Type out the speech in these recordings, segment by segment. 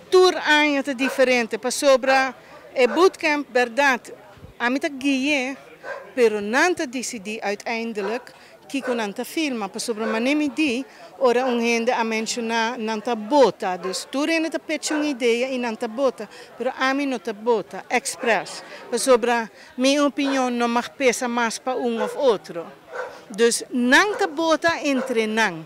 Tur aña ta diferente, pasobra e bootcamp, berdad, ami ta guia, pero nan ta dicidi uiteindelijk kico nan ta filma, pasobra manera mi di, ora un hende a menciona, nan ta bota, dus tur hende ta pitch un idea y nan ta bota, pero ami no ta bota, express, pasobra mi opinion no mag pesa mas pa un of otro. Dus nan ta bota entre nan.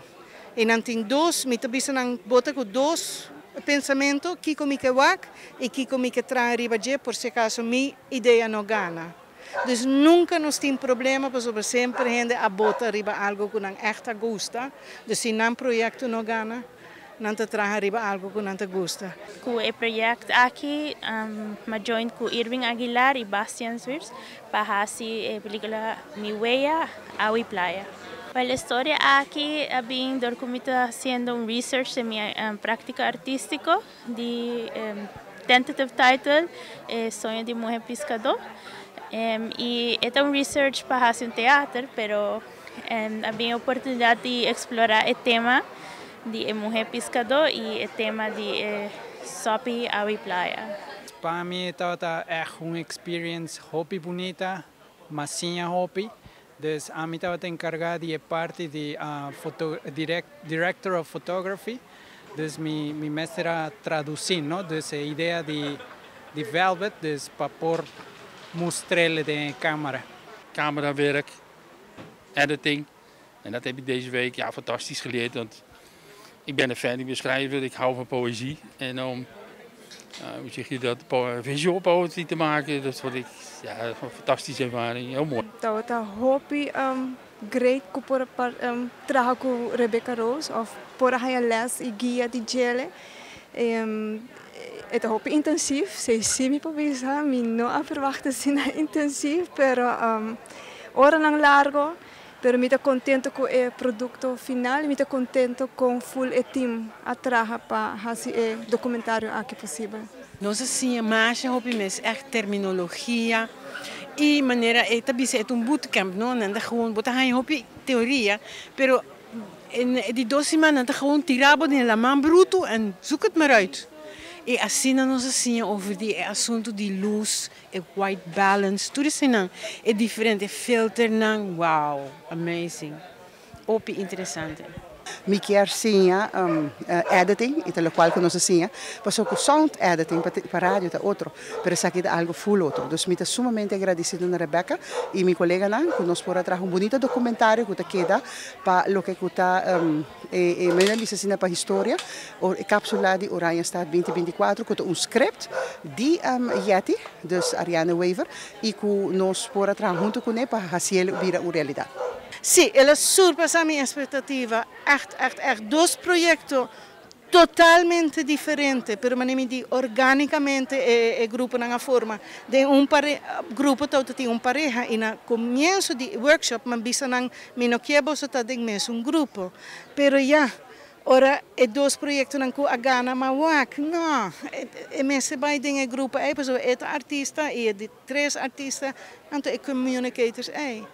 Y nan tin dos, mi ta bisa nan bota cu dos pensamento, kico mi ke wak y kico mi ke traha riba dje, por si acaso mi idea no gana. Dus nunca nos tin problema, pasobra semper hende a bota riba algo cu nan echt a gusta. Dus si nan proyecto no gana, nan ta traha riba algo cu nan ta gusta. Cu e proyecto aki, m'a join cu Irving Aguilar y Bastian Zwiers pa haci e pelicula Mi Wea, Awa y Playa. Well, e historia aki a bin door cu mi ta haciendo un research den mi practica artistico di tentative title e Soño di Mujer Piscador. Y e ta un research pa haci un teatro, pero a bin oportunidad di explora e tema di e mujer piscador y e tema di e sopi, awa y playa. Pa mi tabata echt un experience hopi bunita, m'a siña hopi. Dus ami tabata encarga di e parti di director of photography. Dus mi mester a traduci, no? Dus e idea di Velvet, dus pa por mustr'e den camera. Camerawerk, editing. En dat heb ik deze week, ja, fantastisch geleerd. Want ik ben een fan, ik ben schrijver, ik hou van poëzie. En om, hoe zeg je dat, visual poetry te maken, dat vond ik, ja, een fantastische ervaring, heel mooi. Tabata hopi great cu por traha cu Rebecca Rose of por haya les y guia di dje. E ta hopi intensief, si mi por bisa, mi no a verwacht asina intensief, pero oranan largo, pero mi ta contento cu e producto final, mi ta contento cu full e team a traha pa haci e documentario aki posibel. Nos a siña masha hopi mes, echt terminologia y manera e ta bisa, e un bootcamp, no? Nan ta gewoon, bo ta haña hopi teoria, pero in die 2 siman nan ta gewoon tira bo den laman bruto en zoek het maar uit. Y asina nos a siña over di asunto di luz, e white balance, tur esey, e diferente filter nan, wow, amazing. Hopi interesante. Mi kier siña editing, y tal cual cu nos a siña, paso cu sound editing pa radio ta otro, pero esaki ta algo full otro. Dus mi ta sumamente agradecido na Rebecca y mi coleganan, cu nos por a traha un bunita documentario cu ta keda pa loke cu ta e asina pa historia, o capsula di Oranjestad 2024, cu un script di Yeti, dus Ariane Weaver, y cu nos por a traha hunto cu ne pa haci bira un realidad. Si, el a surpasa mi expectativa. Echt, echt, echt. Dos proyecto totalmente diferente, pero manera mi di, organicamente e gruponan a forma. Den un grupo tin un pareha y na comienso di workshop m'a bisa nan, mi no kier boso ta den mesun grupo. Pero ja, ora e dos proyectonan cu a gana, m'a wak, no, e mester bay den e grupo ey, pasobra e ta artista y e di tres artista, anto e communicators ey.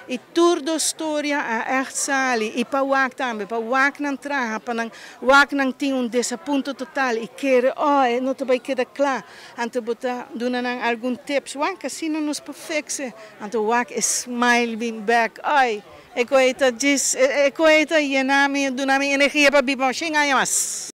Y tur dos storia a echt sali y pa wak tambe, pa wak nan traha, pa nan wak nan tin un desapunto total y kere, oh, no ta bay keda cla. Anto bo ta duna nan algun tips, wak asina nos por fix e. Anto wak e smile bin back, ai, e cos ta dis, e cos ta yena mi, duna mi energia pa biba 100 aña mas.